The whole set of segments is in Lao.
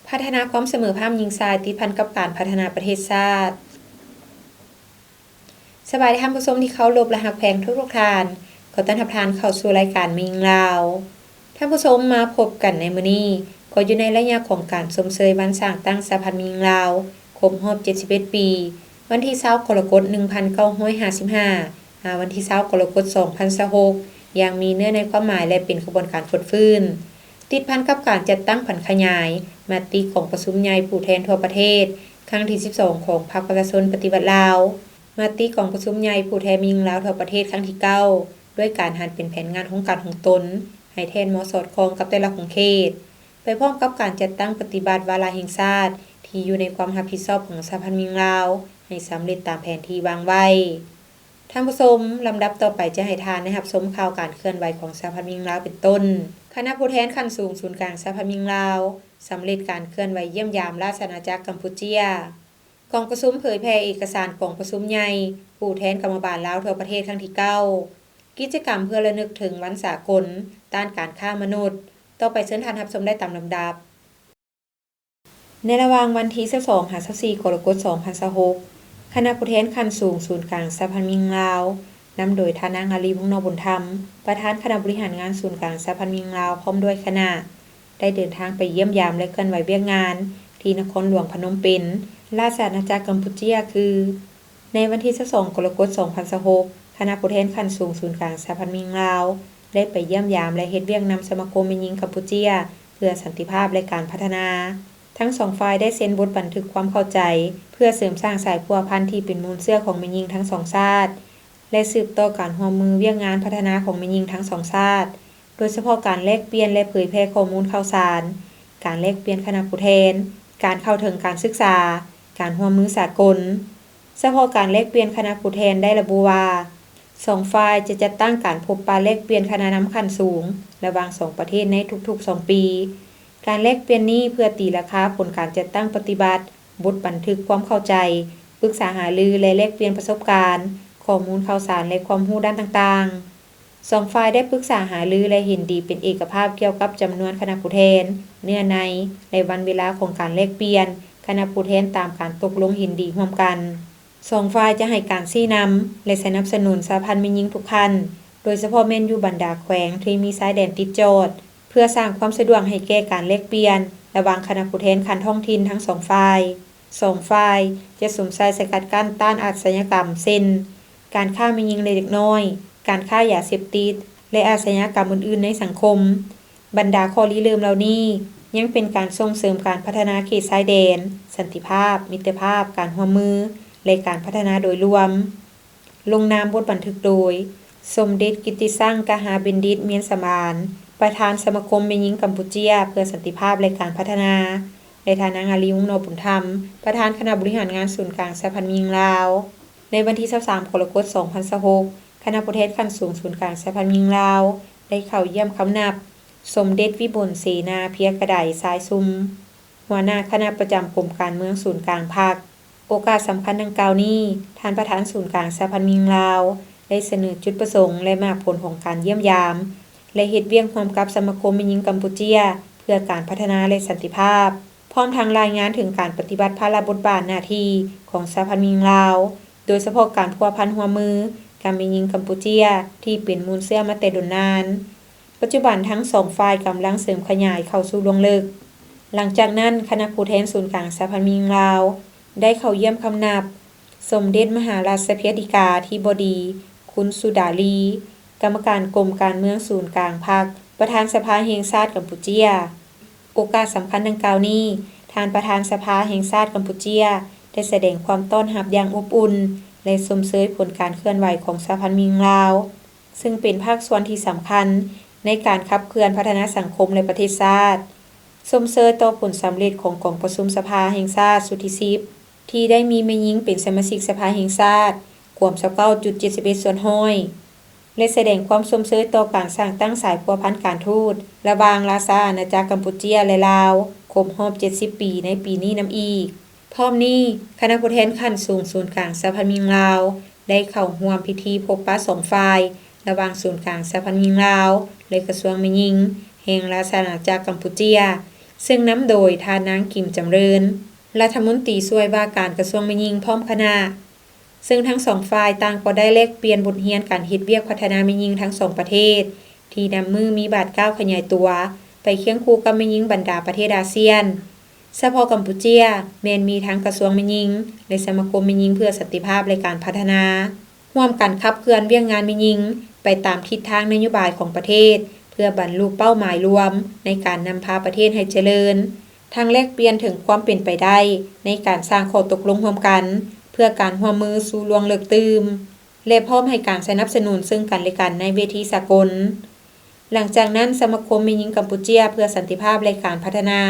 ພັດທະນາຄວາມສະເໝີພາບຍິງຊາຍ ຕິດພັນກັບການພັດທະນາປະເທດຊາດ. ສະບາຍດີທ່ານຜູ້ຊົມທີ່ເຄົາລົບ ແລະ ຮັກແພງທຸກໆທ່ານ. ຂໍຕ້ອນຮັບທ່ານເຂົ້າສູ່ລາຍການແມ່ຍິງລາວ. ທ່ານຜູ້ຊົມ, ມາພົບກັນໃນມື້ນີ້ ກໍຢູ່ໃນໄລຍະຂອງການຊົມເຊີຍວັນສ້າງຕັ້ງສະຫະພັນແມ່ຍິງລາວ ຄົບຮອບເຈັດສິບເອັດປີ, ວັນທີຊາວ ກໍລະກົດ ໜຶ່ງພັນເກົ້າຮ້ອຍຫ້າສິບຫ້າ ຫາວັນທີຊາວ ກໍລະກົດ ສອງພັນຊາວຫົກ ຢ່າງມີເນື້ອໃນຄວາມໝາຍ ແລະ ເປັນຂະບວນການຟົດຟື້ນ, ຕິດພັນກັບການຈັດຕັ້ງຜັນຂະຫຍາຍມະຕິກອງປະຊຸມໃຫຍ່ຜູ້ແທນທົ່ວປະເທດ ຄັ້ງທີສິບສອງ ຂອງພັກປະຊາຊົນປະຕິວັດລາວ, ມະຕິກອງປະຊຸມໃຫຍ່ຜູ້ແທນແມ່ຍິງລາວທົ່ວປະເທດ ຄັ້ງທີເກົ້າ ດ້ວຍການຫັນເປັນແຜນງານໂຄງການຂອງຕົນ ໃຫ້ແທດເໝາະສອດຄ່ອງກັບແຕ່ລະຂົງເຂດ, ໄປພ້ອມກັບການຈັດຕັ້ງປະຕິບັດວາລະແຫ່ງຊາດທີ່ຢູ່ໃນຄວາມຮັບຜິດຊອບຂອງສະຫະພັນແມ່ຍິງລາວ ໃຫ້ສຳເລັດຕາມແຜນທີ່ວາງໄວ້. ທ່ານຜູ້ຊົມ, ລຳດັບຕໍ່ໄປຈະໃຫ້ທ່ານໄດ້ຮັບຊົມຂ່າວການເຄື່ອນໄຫວຂອງສະຫະພັນແມ່ຍິງລາວເປັນຕົ້ນ, ຄະນະຜູ້ແທນຂັ້ນສູງສູນກາງສະຫະພັນແມ່ຍິງລາວ ສຳເລັດການເຄື່ອນໄຫວຢ້ຽມຢາມລາຊະອານາຈັກກຳປູເຈຍ. ກອງປະຊຸມເຜີຍແຜ່ເອກະສານກອງປະຊຸມໃຫຍ່ຜູ້ແທນກຳມະບານລາວທົ່ວປະເທດຄັ້ງທີເກົ້າ, ກິດຈະກຳເພື່ອລະນຶກເຖິງວັນສາກົນຕ້ານການຄ້າມະນຸດ. ຕໍ່ໄປເຊີນທ່ານຮັບຊົມໄດ້ຕາມລຳດັບ. ໃນລະຫວ່າງວັນທີຊາວສອງ ຫາ ຊາວສີ່ ກໍລະກົດ ສອງພັນຊາວຫົກ, ຄະນະຜູ້ແທນຂັ້ນສູງສູນກາງສະຫະພັນແມ່ຍິງລາວ ນຳໂດຍທ່ານນາງ ອາລີ ວົງນອກບຸນທຳ, ປະທານຄະນະບໍລິຫານງານສູນກາງສະຫະພັນແມ່ຍິງລາວ ພ້ອມດ້ວຍຄະນະ ໄດ້ເດີນທາງໄປຢ້ຽມຢາມ ແລະ ເຄື່ອນໄຫວວຽກງານທີ່ນະຄອນຫຼວງພະນົມເປັນ, ລາຊະອານາຈັກກຳປູເຈຍ ຄື ໃນວັນທີຊາວສອງ ກໍລະກົດ ສອງພັນຊາວຫົກ, ຄະນະຜູ້ແທນຂັ້ນສູງສູນກາງສະຫະພັນແມ່ຍິງລາວ ໄດ້ໄປຢ້ຽມຢາມ ແລະ ເຮັດວຽກນຳສະມາຄົມແມ່ຍິງກຳປູເຈຍ ເພື່ອສັນຕິພາບ ແລະ ການພັດທະນາ. ທັງສອງຝ່າຍໄດ້ເຊັນບົດບັນທຶກຄວາມເຂົ້າໃຈ ເພື່ອເສີມສ້າງສາຍພົວພັນທີ່ເປັນມູນເຊື້ອຂອງແມ່ຍິງທັງສອງຊາດ ແລະ ສືບຕໍ່ການຮ່ວມມືວຽກງານພັດທະນາຂອງແມ່ຍິງທັງສອງຊາດ, ໂດຍສະເພາະການແລກປ່ຽນ ແລະ ເຜີຍແຜ່ຂໍ້ມູນຂ່າວສານ, ການແລກປ່ຽນຄະນະຜູ້ແທນ, ການເຂົ້າເຖິງການສຶກສາ, ການຮ່ວມມືສາກົນ. ສະເພາະການແລກປ່ຽນຄະນະຜູ້ແທນໄດ້ລະບຸວ່າ, ສອງຝ່າຍຈະຈັດຕັ້ງການພົບປະແລກປ່ຽນຄະນະນຳຂັ້ນສູງລະຫວ່າງສອງປະເທດໃນທຸກໆສອງປີ. ການແລກປ່ຽນນີ້ເພື່ອຕີລາຄາຜົນການຈັດຕັ້ງປະຕິບັດ, ບົດບັນທຶກຄວາມເຂົ້າໃຈ, ປຶກສາຫາລື ແລະ ແລກປ່ຽນປະສົບການ, ຂໍ້ມູນຂ່າວສານ ແລະ ຄວາມຮູ້ດ້ານຕ່າງໆ. ສອງຝ່າຍໄດ້ປຶກສາຫາລື ແລະ ເຫັນດີເປັນເອກະພາບກ່ຽວກັບຈຳນວນຄະນະຜູ້ແທນ, ເນື້ອໃນ ແລະ ວັນເວລາຂອງການແລກປ່ຽນຄະນະຜູ້ແທນຕາມການຕົກລົງເຫັນດີຮ່ວມກັນ. ສອງຝ່າຍຈະໃຫ້ການຊີ້ນຳ ແລະ ສະໜັບສະໜູນສະຫະພັນແມ່ຍິງທຸກຂັ້ນ, ໂດຍສະເພາະແມ່ນຢູ່ບັນດາແຂວງທີ່ມີຊາຍແດນຕິດຈອດ, ເພື່ອສ້າງຄວາມສະດວກໃຫ້ແກ່ການແລກປ່ຽນລະຫວ່າງຄະນະຜູ້ແທນຂັ້ນທ້ອງຖິ່ນທັງສອງຝ່າຍ. ສອງຝ່າຍຈະສຸມໃສ່ສະກັດກັ້ນຕ້ານອາດຊະຍາກຳ ເຊັ່ນ ການຄ້າແມ່ຍິງ ແລະ ເດັກນ້ອຍ, ການຄ້າຢາເສບຕິດ ແລະ ອາດຊະຍາກຳອື່ນໆໃນສັງຄົມ. ບັນດາຂໍ້ລິເລີ່ມເຫຼົ່ານີ້ຍັງເປັນການສົ່ງເສີມການພັດທະນາເຂດຊາຍແດນ, ສັນຕິພາບ, ມິດຕະພາບ, ການຮ່ວມມື ແລະ ການພັດທະນາໂດຍລວມ. ລົງນາມບົດບັນທຶກໂດຍ ສົມເດັດກິດຕິສັງ ກະຫາເບັນດິດ ມຽນສະໝານ, ປະທານສະມາຄົມແມ່ຍິງກຳປູເຈຍເພື່ອສັນຕິພາບ ແລະ ການພັດທະນາ ແລະ ທ່ານນາງ ອາລີ ວົງນອກບຸນທຳ, ປະທານຄະນະບໍລິຫານງານສູນກາງສະຫະພັນແມ່ຍິງລາວ. ໃນວັນທີຊາວສາມ ກໍລະກົດ ສອງພັນຊາວຫົກ, ຄະນະຜູ້ແທນຂັ້ນສູງສູນກາງສະຫະພັນແມ່ຍິງລາວ ໄດ້ເຂົ້າຢ້ຽມຄຳນັບ ສົມເດັດວິບົນເສນາ ເພຍກະໄດ ຊາຍຊຸມ, ຫົວໜ້າຄະນະປະຈຳກົມການເມືອງສູນກາງພັກ. ໂອກາດສຳຄັນດັ່ງກ່າວນີ້, ທ່ານປະທານສູນກາງສະຫະພັນແມ່ຍິງລາວ ໄດ້ສະເໜີຈຸດປະສົງ ແລະ ໝາກຜົນຂອງການຢ້ຽມຢາມ ແລະ ເຮັດວຽກຮ່ວມກັບສະມາຄົມແມ່ຍິງກຳປູເຈຍ ເພື່ອການພັດທະນາ ແລະ ສັນຕິພາບ, ພ້ອມທັງລາຍງານເຖິງການປະຕິບັດພາລະບົດບາດໜ້າທີ່ຂອງສະຫະພັນແມ່ຍິງລາວ, ໂດຍສະເພາະການພົວພັນຮ່ວມມືກັບແມ່ຍິງກຳປູເຈຍທີ່ເປັນມູນເຊື້ອມາແຕ່ດົນນານ. ປັດຈຸບັນທັງສອງຝ່າຍກຳລັງເສີມຂະຫຍາຍເຂົ້າສູ່ລວງເລິກ. ຫຼັງຈາກນັ້ນ, ຄະນະຜູ້ແທນສູນກາງສະຫະພັນແມ່ຍິງລາວ ໄດ້ເຂົ້າຢ້ຽມຄຳນັບ ສົມເດັດມະຫາລາຊະເພຍທິກາທິບໍດີ ຄຸນ ສຸດາລີ ກຳມະການກົມການເມືອງສູນກາງພັກ, ປະທານສະພາແຫ່ງຊາດກຳປູເຈຍ. ໂອກາດສຳຄັນດັ່ງກ່າວນີ້, ທ່ານປະທານສະພາແຫ່ງຊາດກຳປູເຈຍ ໄດ້ສະແດງຄວາມຕ້ອນຮັບຢ່າງອົບອຸ່ນ ແລະ ຊົມເຊີຍຜົນການເຄື່ອນໄຫວຂອງສະຫະພັນແມ່ຍິງລາວ, ຊຶ່ງເປັນພາກສ່ວນທີ່ສຳຄັນໃນການຂັບເຄື່ອນພັດທະນາສັງຄົມ ແລະ ປະເທດຊາດ, ຊົມເຊີຍຕໍ່ຜົນສຳເລັດຂອງກອງປະຊຸມສະພາແຫ່ງຊາດຊຸດທີສິບ ທີ່ໄດ້ມີແມ່ຍິງເປັນສະມາຊິກສະພາແຫ່ງຊາດກວມຊາວເກົ້າຈຸດເຈັດສິບເອັດສ່ວນຮ້ອຍ ແລະ ສະແດງຄວາມຊົມເຊີຍຕໍ່ການສ້າງຕັ້ງສາຍພົວພັນການທູດລະຫວ່າງລາຊາອານາຈັກກຳປູເຈຍ ແລະ ລາວ ຄົບຮອບເຈັດສິບປີໃນປີນີ້ນຳອີກ. ພ້ອມນີ້, ຄະນະຜູ້ແທນຂັ້ນສູງສູນກາງສະຫະພັນແມ່ຍິງລາວ ໄດ້ເຂົ້າຮ່ວມພິທີພົບປະສອງຝ່າຍ ລະຫວ່າງສູນກາງສະຫະພັນແມ່ຍິງລາວ ແລະ ກະຊວງແມ່ຍິງແຫ່ງລາຊາອານາຈັກກຳປູເຈຍ, ເຊິ່ງນຳໂດຍທ່ານນາງ ກິມ ຈຳເລີນ ລັດຖະມົນຕີຊ່ວຍວ່າການກະຊວງແມ່ຍິງ ພ້ອມຄະນະ, ເຊິ່ງທັງສອງຝ່າຍຕ່າງກໍໄດ້ແລກປ່ຽນບົດຮຽນການເຮັດວຽກພັດທະນາແມ່ຍິງທັງສອງປະເທດ ທີ່ນັບມື້ມີບາດກ້າວຂະຫຍາຍຕົວໄປຄຽງຄູ່ກັບແມ່ຍິງບັນດາປະເທດອາຊຽນ. ສະເພາະກຳປູເຈຍ ແມ່ນມີທັງກະຊວງແມ່ຍິງ ແລະ ສະມາຄົມແມ່ຍິງເພື່ອສັນຕິພາບ ແລະ ການພັດທະນາ ຮ່ວມກັນຂັບເຄື່ອນວຽກງານແມ່ຍິງໄປຕາມທິດທາງນະໂຍບາຍຂອງປະເທດ ເພື່ອບັນລຸເປົ້າໝາຍລວມໃນການນຳພາປະເທດໃຫ້ຈະເລີນ, ທັງແລກປ່ຽນເຖິງຄວາມເປັນໄປໄດ້ໃນການສ້າງຂໍ້ຕົກລົງຮ່ວມກັນ ເພື່ອການຮ່ວມມືສູ່ລ່ວງເລິກຕື່ມ ແລະ ພ້ອມໃຫ້ການສະໜັບສະໜູນເຊິ່ງກັນແລະກັນໃນເວທີສາກົນ. ຫຼັງຈາກນັ້ນ, ສະມາຄົມແມ່ຍິງກຳປູເຈຍເພື່ອສັນຕິພາບ ແລະ ການພັດທະນາ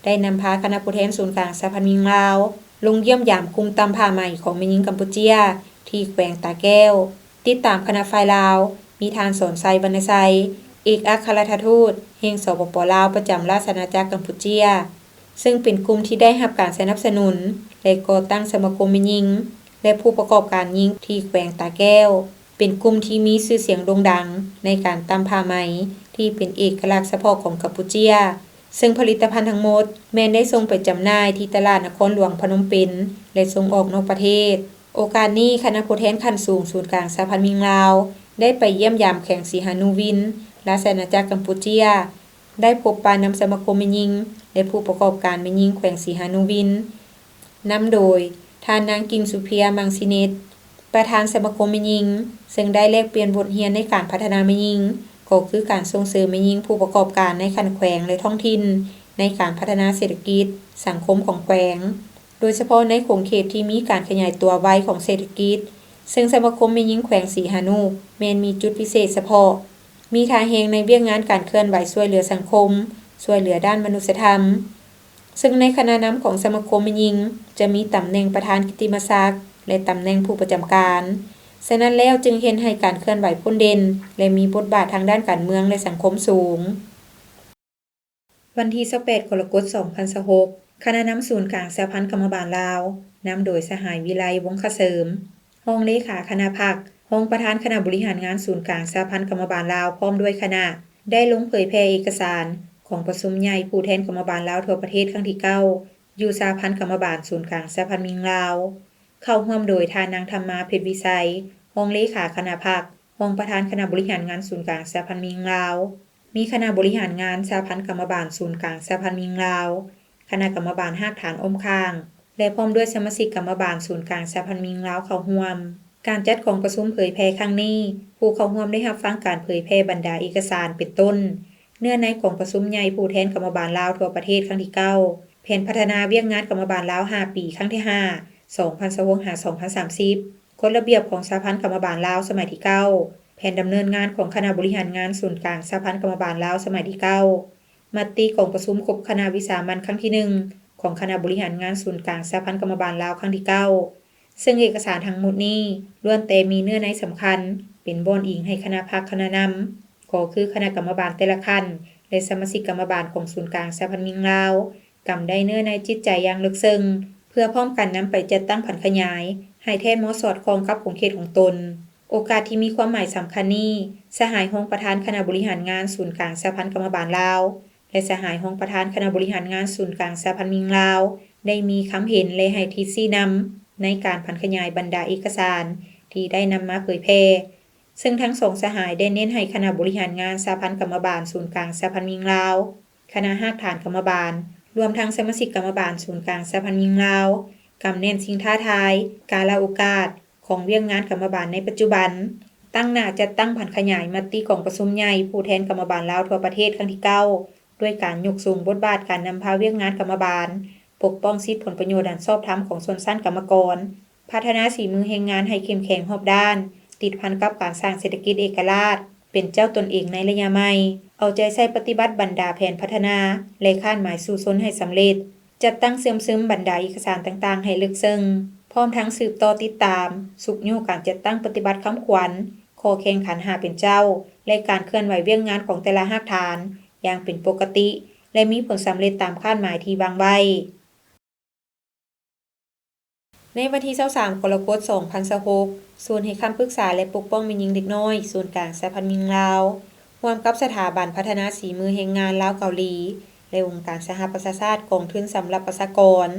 ໄດ້ນຳພາຄະນະຜູ້ແທນສູນກາງສະຫະພັນແມ່ຍິງລາວ ລົງຢ້ຽມຢາມກຸ່ມຕ່ຳຜ້າໄໝຂອງແມ່ຍິງກຳປູເຈຍ ທີ່ແຂວງຕາແກ້ວ. ຕິດຕາມຄະນະຝ່າຍລາວ ມີທ່ານ ສອນໄຊ ວັນນະໄຊ ເອກອັກຄະລັດຖະທູດແຫ່ງ ສປປ ລາວ ປະຈຳລາຊະອານາຈັກກຳປູເຈຍ, ເຊິ່ງເປັນກຸ່ມທີ່ໄດ້ຮັບການສະໜັບສະໜູນ ແລະ ກໍ່ຕັ້ງສະມາຄົມແມ່ຍິງ ແລະ ຜູ້ປະກອບການຍິງທີ່ແຂວງຕາແກ້ວ, ເປັນກຸ່ມທີ່ມີຊື່ສຽງໂດ່ງດັງໃນການຕ່ຳຜ້າໄໝ ທີ່ເປັນເອກະລັກສະເພາະຂອງກຳປູເຈຍ, ເຊິ່ງຜະລິດຕະພັນທັງໝົດແມ່ນໄດ້ສົ່ງໄປຈຳໜ່າຍທີ່ຕະຫຼາດນະຄອນຫຼວງພະນົມເປັນ ແລະ ສົ່ງອອກນອກປະເທດ. ໂອກາດນີ້, ຄະນະຜູ້ແທນຂັ້ນສູງສູນກາງສະຫະພັນແມ່ຍິງລາວ ໄດ້ໄປຢ້ຽມຢາມແຂວງສີຫານູວິນ, ລາຊະອານາຈັກກຳປູເຈຍ, ໄດ້ພົບປະນຳສະມາຄົມແມ່ຍິງ ແລະ ຜູ້ປະກອບການແມ່ຍິງແຂວງສີຫານູວິນ, ນຳໂດຍທ່ານນາງ ກິມ ສຸເພຍ ມັງສິເນັດ ປະທານສະມາຄົມແມ່ຍິງ, ເຊິ່ງໄດ້ແລກປ່ຽນບົດຮຽນໃນການພັດທະນາແມ່ຍິງ, ກໍຄືການສົ່ງເສີມແມ່ຍິງຜູ້ປະກອບການໃນຂັ້ນແຂວງ ແລະ ທ້ອງຖິ່ນ ໃນການພັດທະນາເສດຖະກິດ, ສັງຄົມຂອງແຂວງ, ໂດຍສະເພາະໃນຂົງເຂດທີ່ມີການຂະຫຍາຍຕົວໄວຂອງເສດຖະກິດ, ເຊິ່ງສະມາຄົມແມ່ຍິງແຂວງສີຫານູແມ່ນມີຈຸດພິເສດສະເພາະ, ມີທ່າແຮງໃນວຽກງານການເຄື່ອນໄຫວຊ່ວຍເຫຼືອສັງຄົມ, ຊ່ວຍເຫຼືອດ້ານມະນຸດສະທຳ. ເຊິ່ງໃນຄະນະນຳຂອງສະມາຄົມແມ່ຍິງ ຈະມີຕຳແໜ່ງປະທານກິດຕິມະສັກ ແລະ ຕຳແໜ່ງຜູ້ປະຈຳການ. ສະນັ້ນແລ້ວຈຶ່ງເຮັດໃຫ້ການເຄື່ອນໄຫວພົ້ນເດັ່ນ ແລະ ມີບົດບາດທາງດ້ານການເມືອງ ແລະ ສັງຄົມສູງ. ວັນທີຊາວແປດ ກໍລະກົດ ສອງພັນຊາວຫົກ, ຄະນະນຳສູນກາງສະຫະພັນກຳມະບານລາວ, ນຳໂດຍສະຫາຍ ວິໄລ ວົງຄະເສີມ, ຮອງເລຂາຄະນະພັກ, ຮອງປະທານຄະນະບໍລິຫານງານສູນກາງສະຫະພັນກຳມະບານລາວ ພ້ອມດ້ວຍຄະນະ ໄດ້ລົງເຜີຍແຜ່ເອກະສານກອງປະຊຸມໃຫຍ່ຜູ້ແທນກຳມະບານລາວທົ່ວປະເທດຄັ້ງທີເກົ້າ ຢູ່ສະຫະພັນກຳມະບານສູນກາງສະຫະພັນແມ່ຍິງລາວ, ເຂົ້າຮ່ວມໂດຍທ່ານນາງ ທຳມາ ເພັດວິໄຊ ຮອງເລຂາຄະນະພັກ, ຮອງປະທານຄະນະບໍລິຫານງານສູນກາງສະຫະພັນແມ່ຍິງລາວ, ມີຄະນະບໍລິຫານງານສະຫະພັນກຳມະບານສູນກາງສະຫະພັນແມ່ຍິງລາວ, ຄະນະກຳມະບານຮາກຖານອ້ອມຂ້າງ ແລະ ພ້ອມດ້ວຍສະມາຊິກກຳມະບານສູນກາງສະຫະພັນແມ່ຍິງລາວເຂົ້າຮ່ວມ. ການຈັດກອງປະຊຸມເຜີຍແຜ່ຄັ້ງນີ້, ຜູ້ເຂົ້າຮ່ວມໄດ້ຮັບຟັງການເຜີຍແຜ່ບັນດາເອກະສານ ເປັນຕົ້ນ ເນື້ອໃນກອງປະຊຸມໃຫຍ່ຜູ້ແທນກຳມະບານລາວທົ່ວປະເທດຄັ້ງທີເກົ້າ, ແຜນພັດທະນາວຽກງານກຳມະບານລາວຫ້າປີ ຄັ້ງທີຫ້າ ສອງພັນຊາວຫົກ ຫາ ສອງພັນສາມສິບ, ກົດລະບຽບຂອງສະຫະພັນກຳມະບານລາວສະໄໝທີເກົ້າ, ແຜນດຳເນີນງານຂອງຄະນະບໍລິຫານງານສູນກາງສະຫະພັນກຳມະບານລາວສະໄໝທີເກົ້າ, ມະຕິກອງປະຊຸມຄົບຄະນະວິສາມັນຄັ້ງທີໜຶ່ງ ຂອງຄະນະບໍລິຫານງານສູນກາງສະຫະພັນກຳມະບານລາວຄັ້ງທີເກົ້າ, ເຊິ່ງເອກະສານທັງໝົດນີ້ ລ້ວນແຕ່ມີເນື້ອໃນສຳຄັນ ເປັນບ່ອນອີງໃຫ້ຄະນະພັກຄະນະນຳ, ກໍຄືຄະນະກຳມະບານແຕ່ລະຂັ້ນ ແລະ ສະມາຊິກກຳມະບານຂອງສູນກາງສະຫະພັນແມ່ຍິງລາວ ກຳໄດ້ເນື້ອໃນຈິດໃຈຢ່າງເລິກເຊິ່ງ ເພື່ອພ້ອມກັນນຳໄປຈັດຕັ້ງຜັນຂະຫຍາຍ ໃຫ້ແທດເໝາະສອດຄ່ອງກັບຂົງເຂດຂອງຕົນ. ໂອກາດທີ່ມີຄວາມໝາຍສຳຄັນນີ້, ສະຫາຍຮອງປະທານຄະນະບໍລິຫານງານສູນກາງສະຫະພັນກຳມະບານລາວ ແລະ ສະຫາຍຮອງປະທານຄະນະບໍລິຫານງານສູນກາງສະຫະພັນແມ່ຍິງລາວ ໄດ້ມີຄຳເຫັນ ແລະ ໃຫ້ທິດຊີ້ນຳໃນການຜັນຂະຫຍາຍບັນດາເອກະສານທີ່ໄດ້ນຳມາເຜີຍແຜ່, ເຊິ່ງທັງສອງສະຫາຍໄດ້ເນັ້ນໃຫ້ຄະນະບໍລິຫານງານສະຫະພັນກຳມະບານສູນກາງສະຫະພັນແມ່ຍິງລາວ, ຄະນະຮາກຖານກຳມະບານ, ລວມທັງສະມາຊິກກຳມະບານສູນກາງສະຫະພັນແມ່ຍິງລາວ, ກຳແໜ້ນສິ່ງທ້າທາຍ, ກາລະໂອກາດ ຂອງວຽກງານກຳມະບານໃນປັດຈຸບັນ, ຕັ້ງໜ້າຈັດຕັ້ງຜັນຂະຫຍາຍມະຕິກອງປະຊຸມໃຫຍ່ຜູ້ແທນກຳມະບານລາວທົ່ວປະເທດຄັ້ງທີເກົ້າ ດ້ວຍການຍົກສູງບົດບາດການນຳພາວຽກງານກຳມະບານ, ປົກປ້ອງສິດຜົນປະໂຫຍດອັນຊອບທຳຂອງຊົນຊັ້ນກຳມະກອນ, ພັດທະນາສີມືແຮງງານໃຫ້ເຂັ້ມແຂງຮອບດ້ານ, ຕິດພັນກັບການສ້າງເສດຖະກິດເອກະລາດ ເປັນເຈົ້າຕົນເອງໃນໄລຍະໃໝ່, ເອົາໃຈໃສ່ປະຕິບັດບັນດາແຜນພັດທະນາ ແລະ ຄາດໝາຍສູ້ຊົນໃຫ້ສຳເລັດ. ຈັດຕັ້ງເຊື່ອມຊຶມບັນດາເອກະສານຕ່າງໆໃຫ້ເລິກເຊິ່ງ, ພ້ອມທັງສືບຕໍ່ຕິດຕາມ, ຊຸກຍູ້ການຈັດຕັ້ງປະຕິບັດຄຳຂວັນ, ຂໍ້ແຂ່ງຂັນຫ້າເປັນເຈົ້າ ແລະ ການເຄື່ອນໄຫວວຽກງານຂອງແຕ່ລະຮາກຖານຢ່າງເປັນປົກກະຕິ ແລະ ມີຜົນສຳເລັດຕາມຄາດໝາຍທີ່ວາງໄວ້. ໃນວັນທີຊາວສາມ ກໍລະກົດ ສອງພັນຊາວຫົກ, ສູນໃຫ້ຄຳປຶກສາ ແລະ ປົກປ້ອງແມ່ຍິງເດັກນ້ອຍ ສູນກາງສະຫະພັນແມ່ຍິງລາວ ຮ່ວມກັບສະຖາບັນພັດທະນາສີມືແຮງງານລາວເກົາຫຼີ ແລະ ອົງການສະຫະປະຊາຊາດ ກອງທຶນສຳລັບປະຊາກອນ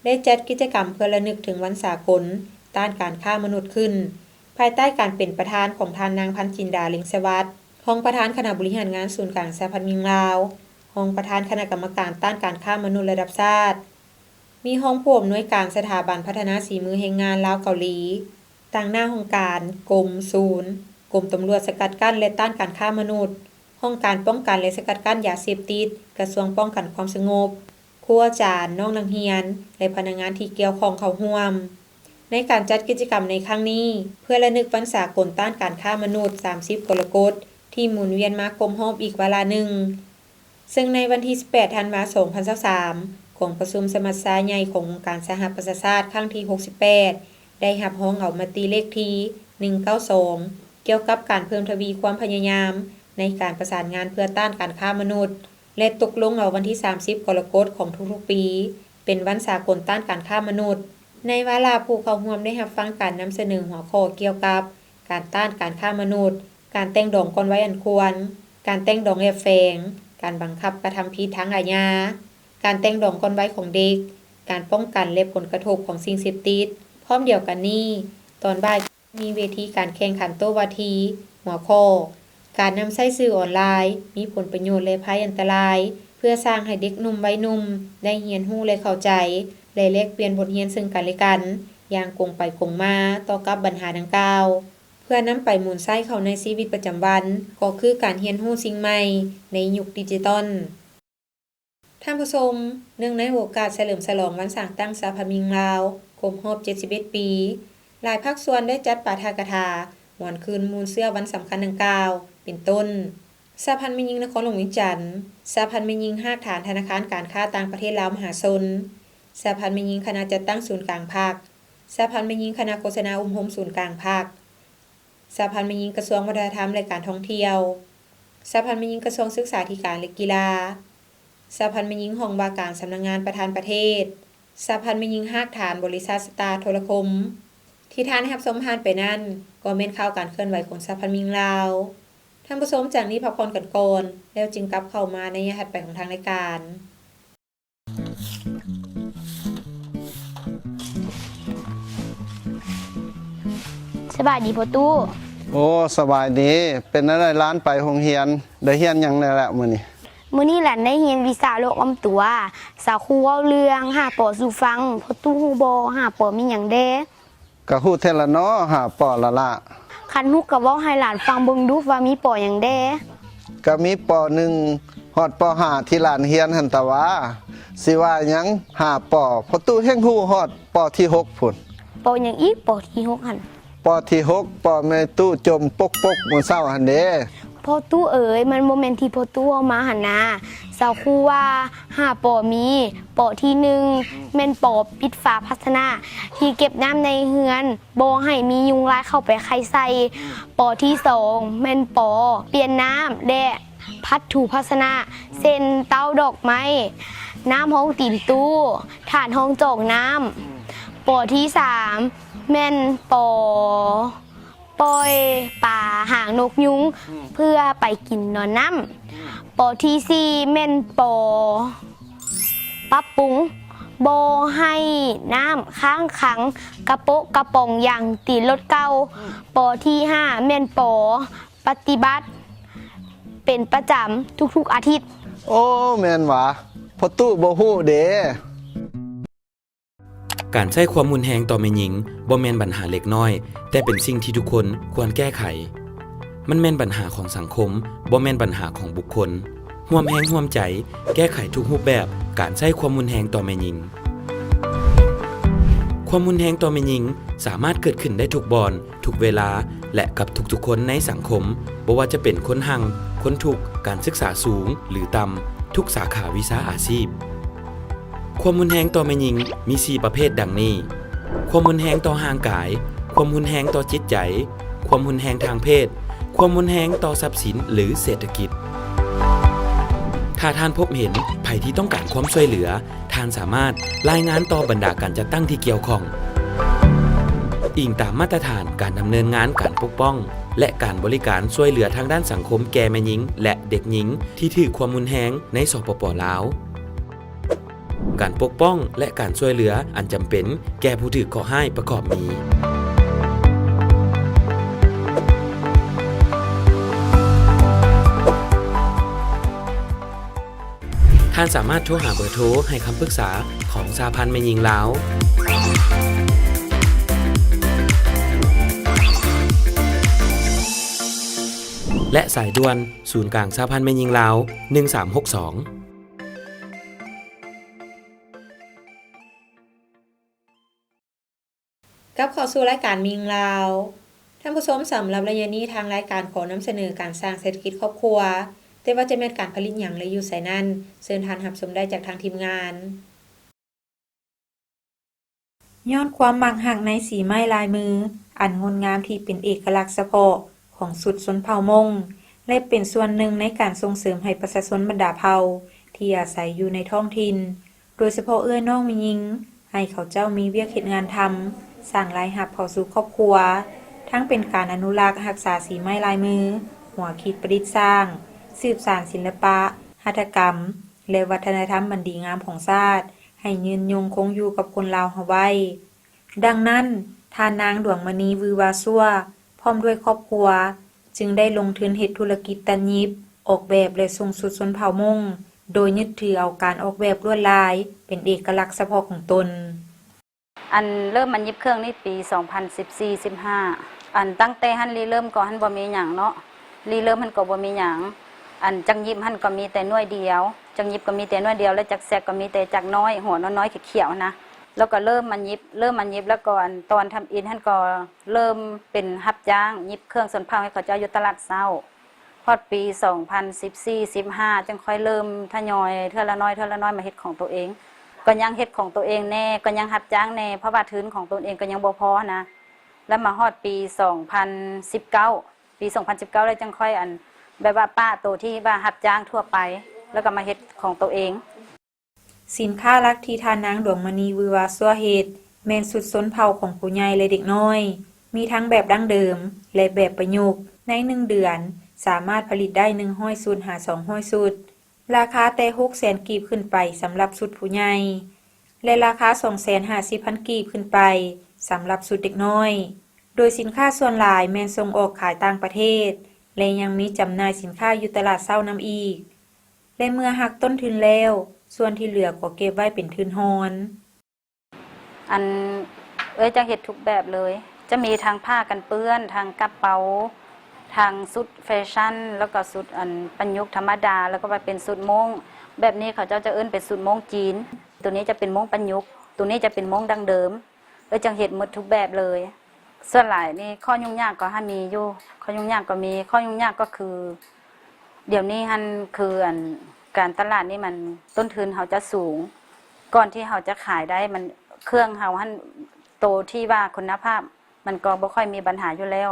ໄດ້ຈັດກິດຈະກຳເພື່ອລະນຶກເຖິງວັນສາກົນຕ້ານການຄ້າມະນຸດຂຶ້ນ ພາຍໃຕ້ການເປັນປະທານຂອງທ່ານນາງ ພັນຈິນດາ ເລັງສະຫວັດ ຮອງປະທານຄະນະບໍລິຫານງານສູນກາງສະຫະພັນແມ່ຍິງລາວ, ຮອງປະທານຄະນະກຳມະການຕ້ານການຄ້າມະນຸດລະດັບຊາດ, ມີຮອງຜູ້ອຳນວຍການສະຖາບັນພັດທະນາສີມືແຮງງານລາວເກົາຫຼີ, ຕາງໜ້າຫ້ອງການ, ກົມ, ສູນ, ກົມຕຳຫຼວດສະກັດກັ້ນ ແລະ ຕ້ານການຄ້າມະນຸດ, ຫ້ອງການປ້ອງກັນ ແລະ ສະກັດກັ້ນຢາເສບຕິດ, ກະຊວງປ້ອງກັນຄວາມສະຫງົບ, ຄູອາຈານ, ນ້ອງນັກຮຽນ ແລະ ພະນັກງານທີ່ກ່ຽວຂ້ອງເຂົ້າຮ່ວມ. ໃນການຈັດກິດຈະກຳໃນຄັ້ງນີ້ ເພື່ອລະນຶກວັນສາກົນຕ້ານການຄ້າມະນຸດ ສາມສິບ ກໍລະກົດ ທີ່ໝູນວຽນມາຄົບຮອບອີກວາລະໜຶ່ງ, ເຊິ່ງໃນວັນທີສິບແປດ ທັນວາ ສອງພັນຊາວສາມ ກອງປະຊຸມສະມັດຊາໃຫຍ່ຂອງອົງການສະຫະປະຊາຊາດ ຄັ້ງທີຫົກສິບແປດ ໄດ້ຮັບຮອງເອົາມະຕິເລກທີໜຶ່ງເກົ້າສອງ ກ່ຽວກັບການເພີ່ມທະວີຄວາມພະຍາຍາມໃນການປະສານງານເພື່ອຕ້ານການຄ້າມະນຸດ ແລະ ຕົກລົງເອົາວັນທີສາມສິບ ກໍລະກົດຂອງທຸກໆປີ ເປັນວັນສາກົນຕ້ານການຄ້າມະນຸດ. ໃນວາລະຜູ້ເຂົ້າຮ່ວມໄດ້ຮັບຟັງການນຳສະເໜີຫົວຂໍ້ກ່ຽວກັບການຕ້ານການຄ້າມະນຸດ, ການແຕ່ງດອງກ່ອນໄວອັນຄວນ, ການແຕ່ງດອງແອບແຝງ, ການບັງຄັບກະທຳຜິດທາງອາຍາ, ການແຕ່ງດອງກ່ອນໄວຂອງເດັກ, ການປ້ອງກັນ ແລະ ຜົນກະທົບຂອງສິ່ງເສບຕິດ. ພ້ອມດຽວກັນນີ້, ຕອນບ່າຍ ມີເວທີການແຂ່ງຂັນໂຕ້ວາທີ ຫົວຂໍ້ ການນຳໃຊ້ສື່ອອນລາຍ ມີຜົນປະໂຫຍດ ແລະ ໄພອັນຕະລາຍ ເພື່ອສ້າງໃຫ້ເດັກໜຸ່ມໄວໜຸ່ມໄດ້ຮຽນຮູ້ ແລະ ເຂົ້າໃຈ ແລະ ແລກປ່ຽນບົດຮຽນເຊິ່ງກັນ ແລະ ກັນ ຢ່າງກົງໄປກົງມາຕໍ່ກັບບັນຫາດັ່ງກ່າວ ເພື່ອນຳໄປໝູນໃຊ້ເຂົ້າໃນຊີວິດປະຈຳວັນ ກໍຄືການຮຽນຮູ້ສິ່ງໃໝ່ໃນຍຸກດິຈິຕອນ. ທ່ານຜູ້ຊົມ, ເນື່ອງໃນໂອກາດສະເຫຼີມສະຫຼອງວັນສ້າງຕັ້ງສະຫະພັນແມ່ຍິງລາວ ຄົບຮອບເຈັດສິບເອັດປີ, ຫຼາຍພາກສ່ວນໄດ້ຈັດປາຖະກະຖາຫວນຄືນມູນເຊື້ອວັນສຳຄັນດັ່ງກ່າວ ເປັນຕົ້ນ ສະຫະພັນແມ່ຍິງນະຄອນຫຼວງວຽງຈັນ, ສະຫະພັນແມ່ຍິງຮາກຖານທະນາຄານການຄ້າຕ່າງປະເທດລາວມະຫາຊົນ, ສະຫະພັນແມ່ຍິງຄະນະຈັດຕັ້ງສູນກາງພັກ, ສະຫະພັນແມ່ຍິງຄະນະໂຄສະນາອົບຮົມສູນກາງພັກ, ສະຫະພັນແມ່ຍິງກະຊວງວັດທະນະທຳ ແລະ ການທ່ອງທ່ຽວ, ສະຫະພັນແມ່ຍິງກະຊວງສຶກສາທິການ ແລະ ກິລາ, ສະຫະພັນແມ່ຍິງຫ້ອງວ່າການສຳນັກງານປະທານປະເທດ, ສະຫະພັນແມ່ຍິງຮາກຖານບໍລິສັດສະຕາໂທລະຄົມ. ທີ່ທ່ານໄດ້ຮັບຊົມຜ່ານໄປນັ້ນ ກໍແມ່ນຂ່າວການເຄື່ອນໄຫວຂອງສະຫະພັນແມ່ຍິງລາວ. ທ່ານຜູ້ຊົມ, ຈາກນີ້ພັກຜ່ອນກັນກ່ອນ ແລ້ວຈຶ່ງກັບເຂົ້າມາໃນໄລຍະຖັດໄປຂອງທາງລາຍການ. ສະບາຍດີພໍ່ຕູ້. ໂອ້ ສະບາຍດີ. ເປັນແນວໃດຫຼານໄປໂຮງຮຽນ? ໄດ້ຮຽນຫຍັງແດ່ລະມື້ນີ້? ມື້ນີ້ຫຼານໄດ້ຮຽນວິຊາໂລກອ້ອມຕົວ. ສາວຄູເວົ້າເລື່ອງຫ້າ ປໍ ສູ່ຟັງ. ພໍ່ຕູ້ຮູ້ບໍ່ ຫ້າ ປໍ ມີຫຍັງແດ່? ກະຮູ້ແທ້ລະເນາະ ຫ້າ ປໍ ລະລະ. ຄັນຮູ້ກະເວົ້າໃຫ້ຫຼານຟັງເບິ່ງດູວ່າມີ ປໍ ຫຍັງແດ່? ກະມີ ປໍ ໜຶ່ງ ຮອດ ປໍ ຫ້າ ທີ່ຫຼານຮຽນຫັ້ນຕະຫວາ. ຊິວ່າຫຍັງ ຫ້າ ປໍ ພໍ່ຕູ້ແຮ່ງຮູ້ຮອດ ປໍ ທີຫົກພຸ້ນ. ປໍ ຫຍັງອີກ ປໍ ທີຫົກຫັ້ນ? ປໍ ທີຫົກ ປໍ ແມ່ຕູ້ຈົ່ມປົກປົກມື້ເຊົ້າຫັ້ນເດ. ພໍ່ຕູ້ເອີຍ ມັນບໍ່ແມ່ນທີ່ພໍ່ຕູ້ເວົ້າມາຫັ້ນນາ. ສາວຄູວ່າ ຫ້າ ປໍ ມີ ປໍ ທີໜຶ່ງ ແມ່ນ ປໍ ປິດຝາພາຊະນະ ທີ່ເກັບນ້ຳໃນເຮືອນ ບໍ່ໃຫ້ມີຍຸງລາຍເຂົ້າໄປໄຂ່ໃສ່. ປໍ ທີສອງ ແມ່ນ ປໍ ປ່ຽນນ້ຳ ແລະ ພັດຖູພາຊະນະ ເຊັ່ນ ເຕົ້າດອກໄມ້, ນ້ຳຮອງຕີນຕູ້, ຖາດຮອງຈອກນ້ຳ. ປໍ ທີສາມ ແມ່ນ ປໍ ປ່ອຍປາຫາງນົກຍຸງ ອືມ ເພື່ອໄປກິນນອນນ້ຳ. ອືມ ປໍ ທີສີ່ ແມ່ນ ປໍ ປັບປຸງ ບໍ່ໃຫ້ນ້ຳຄ້າງຂັງກະໂປະກະປອງຢາງຕີນລົດເກົ່າ. ອືມ ປໍ ທີຫ້າ ແມ່ນ ປໍ ປະຕິບັດເປັນປະຈຳທຸກໆອາທິດ. ໂອ້ ແມ່ນຫວາ ພໍ່ຕູ້ບໍ່ຮູ້ເດ. ການໃຊ້ຄວາມຮຸນແຮງຕໍ່ແມ່ຍິງບໍ່ແມ່ນບັນຫາເລັກນ້ອຍ, ແຕ່ເປັນສິ່ງທີ່ທຸກຄົນຄວນແກ້ໄຂ. ມັນແມ່ນບັນຫາຂອງສັງຄົມ, ບໍ່ແມ່ນບັນຫາຂອງບຸກຄົນ. ຮ່ວມແຮງຮ່ວມໃຈແກ້ໄຂທຸກຮູບແບບການໃຊ້ຄວາມຮຸນແຮງຕໍ່ແມ່ຍິງ. ຄວາມຮຸນແຮງຕໍ່ແມ່ຍິງສາມາດເກີດຂຶ້ນໄດ້ທຸກບ່ອນ, ທຸກເວລາ ແລະ ກັບທຸກໆຄົນໃນສັງຄົມ, ບໍ່ວ່າຈະເປັນຄົນຮັ່ງ, ຄົນທຸກ, ການສຶກສາສູງ ຫຼື ຕ່ຳ, ທຸກສາຂາວິຊາອາຊີບ. ຄວາມຮຸນແຮງຕໍ່ແມ່ຍິງມີສີ່ປະເພດດັ່ງນີ້: ຄວາມຮຸນແຮງຕໍ່ຮ່າງກາຍ, ຄວາມຮຸນແຮງຕໍ່ຈິດໃຈ, ຄວາມຮຸນແຮງທາງເພດ, ຄວາມຮຸນແຮງຕໍ່ຊັບສິນ ຫຼື ເສດຖະກິດ. ຖ້າທ່ານພົບເຫັນໃຜທີ່ຕ້ອງການຄວາມຊ່ວຍເຫຼືອ, ທ່ານສາມາດລາຍງານຕໍ່ບັນດາການຈັດຕັ້ງທີ່ກ່ຽວຂ້ອງ. ອີງຕາມມາດຕະຖານການດຳເນີນງານການປົກປ້ອງ ແລະ ການບໍລິການຊ່ວຍເຫຼືອທາງດ້ານສັງຄົມແກ່ແມ່ຍິງ ແລະ ເດັກຍິງທີ່ຖືກຄວາມຮຸນແຮງໃນ ສປປ ລາວ. ການປົກປ້ອງ ແລະ ການຊ່ວຍເຫຼືອອັນຈຳເປັນແກ່ຜູ້ຖືກເຄາະຮ້າຍປະກອບມີ. ທ່ານສາມາດໂທຫາເບີໂທໃຫ້ຄຳປຶກສາຂອງສະຫະພັນແມ່ຍິງລາວ ແລະ ສາຍດ່ວນສູນກາງສະຫະພັນແມ່ຍິງລາວ ໜຶ່ງສາມຫົກສອງ. ກັບເຂົ້າສູ່ລາຍການແມ່ຍິງລາວ. ທ່ານຜູ້ຊົມ, ສຳລັບໄລຍະນີ້ ທາງລາຍການຂໍນຳສະເໜີການສ້າງເສດຖະກິດຄອບຄົວ, ແຕ່ວ່າຈະແມ່ນການຜະລິດຫຍັງ ແລະ ຢູ່ໃສນັ້ນ, ເຊີນທ່ານຮັບຊົມໄດ້ຈາກທາງທີມງານ. ຍ້ອນຄວາມມັກຮັກໃນສີໄມ້ລາຍມືອັນງົດງາມທີ່ເປັນເອກະລັກສະເພາະຂອງຊຸດຊົນເຜົ່າມົ້ງ ແລະ ເປັນສ່ວນໜຶ່ງໃນການສົ່ງເສີມໃຫ້ປະຊາຊົນບັນດາເຜົ່າທີ່ອາໄສຢູ່ໃນທ້ອງຖິ່ນ ໂດຍສະເພາະເອື້ອຍນ້ອງແມ່ຍິງ ໃຫ້ເຂົາເຈົ້າມີວຽກເຮັດງານທຳ, ສ້າງລາຍຮັບເຂົ້າສູ່ຄອບຄົວ, ທັງເປັນການອະນຸລັກຮັກສາສີໄມ້ລາຍມື, ຫົວຄິດປະດິດສ້າງ, ສືບສານສິລະປະຫັດຖະກຳ ແລະ ວັດທະນະທຳອັນດີງາມຂອງຊາດ ໃຫ້ຍືນຍົງຄົງຢູ່ກັບຄົນລາວເຮົາໄວ້. ດັ່ງນັ້ນ, ທ່ານນາງ ດວງມະນີ ວືອວາຊົ່ວ ພ້ອມດ້ວຍຄອບຄົວ ຈຶ່ງໄດ້ລົງທຶນເຮັດທຸລະກິດຕັດຫຍິບ, ອອກແບບ ແລະ ສົ່ງຊຸດຊົນເຜົ່າມົ້ງ ໂດຍຍຶດຖືເອົາການອອກແບບລວດລາຍເປັນເອກະລັກສະເພາະຂອງຕົນ. ອັນເລີ່ມມາຫຍິບເຄື່ອງນີ້ປີສອງພັນສິບສີ່ ສິບຫ້າ ອັນຕັ້ງແຕ່ຫັ້ນລິເລີ່ມກໍຫັ້ນບໍ່ມີຫຍັງເນາະ, ລິເລີ່ມຫັ້ນກໍບໍ່ມີຫຍັງ, ອັນຈັກຫຍິບຫັ້ນກໍມີແຕ່ໜ່ວຍດຽວ, ຈັກຫຍິບກໍມີແຕ່ໜ່ວຍດຽວ ແລະ ຈັກແຊກກໍມີແຕ່ຈັກນ້ອຍ ຫົວນ້ອຍໆຂຽວໆຫັ້ນນະ. ແລ້ວກໍເລີ່ມມາຫຍິບ ເລີ່ມມາຫຍິບ ແລ້ວກໍອັນຕອນທຳອິດຫັ້ນກໍເລີ່ມເປັນຮັບຈ້າງຫຍິບເຄື່ອງຊົນເຜົ່າໃຫ້ເຂົາເຈົ້າຢູ່ຕະຫຼາດເຊົ້າ. ຮອດປີສອງພັນສິບສີ່ ສິບຫ້າ ຈຶ່ງຄ່ອຍເລີ່ມທະຍອຍເທື່ອລະໜ້ອຍ ເທື່ອລະໜ້ອຍມາເຮັດຂອງໂຕເອງ, ກໍຍັງເຮັດຂອງໂຕເອງແດ່ ກໍຍັງຮັບຈ້າງແດ່ ເພາະວ່າທຶນຂອງຕົນເອງກໍຍັງບໍ່ພໍຫັ້ນນະ. ແລ້ວມາຮອດປີສອງພັນສິບເກົ້າ ປີສອງພັນສິບເກົ້າ ແລ້ວຈັ່ງຄ່ອຍ ອັນ ແບບວ່າປະໂຕທີ່ວ່າຮັບຈ້າງທົ່ວໄປ ແລ້ວກໍມາເຮັດຂອງໂຕເອງ. ສິນຄ້າຫຼັກທີ່ທ່ານນາງ ດວງມະນີ ວືອວາຊົ່ວ ເຮັດ ແມ່ນຊຸດຊົນເຜົ່າຂອງຜູ້ໃຫຍ່ ແລະ ເດັກນ້ອຍ, ມີທັງແບບດັ້ງເດີມ ແລະ ແບບປະຍຸກ. ໃນໜຶ່ງເດືອນ ສາມາດຜະລິດໄດ້ໜຶ່ງຮ້ອຍຊຸດຫາສອງຮ້ອຍຊຸດ, ລາຄາແຕ່ຫົກແສນກີບຂຶ້ນໄປສຳລັບຊຸດຜູ້ໃຫຍ່ ແລະ ລາຄາສອງແສນຫ້າສິບພັນກີບຂຶ້ນໄປສຳລັບຊຸດເດັກນ້ອຍ, ໂດຍສິນຄ້າສ່ວນຫຼາຍແມ່ນສົ່ງອອກຂາຍຕ່າງປະເທດ ແລະ ຍັງມີຈຳໜ່າຍສິນຄ້າຢູ່ຕະຫຼາດເຊົ້ານຳອີກ. ແລະ ເມື່ອຫັກຕົ້ນທຶນແລ້ວ, ສ່ວນທີ່ເຫຼືອກໍເກັບໄວ້ເປັນທຶນຮອນ. ອັນ ເອື້ອຍຈະເຮັດທຸກແບບເລີຍ, ຈະມີທັງຜ້າກັນເປື້ອນ, ທັງກະເປົາ, ທັງຊຸດແຟຊັນ, ແລ້ວກໍຊຸດ ອັນ ປະຍຸກທຳມະດາ, ແລ້ວກໍວ່າເປັນຊຸດໂມ່ງ. ແບບນີ້ເຂົາເຈົ້າຈະເອີ້ນເປັນຊຸດໂມ່ງຈີນ, ໂຕນີ້ຈະເປັນໂມ່ງປະຍຸກ, ໂຕນີ້ຈະເປັນໂມ່ງດັ້ງເດີມ. ເອື້ອຍຈັ່ງເຮັດໝົດທຸກແບບເລີຍ. ສ່ວນຫຼາຍນີ້ຂໍ້ຫຍຸ້ງຍາກກໍຫາມີຢູ່, ຂໍ້ຫຍຸ້ງຍາກກໍມີ, ຂໍ້ຫຍຸ້ງຍາກກໍຄື ດຽວນີ້ຫັ້ນຄື ອັນ ການຕະຫຼາດນີ້ມັນ ຕົ້ນທຶນເຮົາຈະສູງ, ກ່ອນທີ່ເຮົາຈະຂາຍໄດ້ ມັນ ເຄື່ອງເຮົາຫັ້ນ ໂຕທີ່ວ່າຄຸນນະພາບ ມັນກໍບໍ່ຄ່ອຍມີບັນຫາຢູ່ແລ້ວ,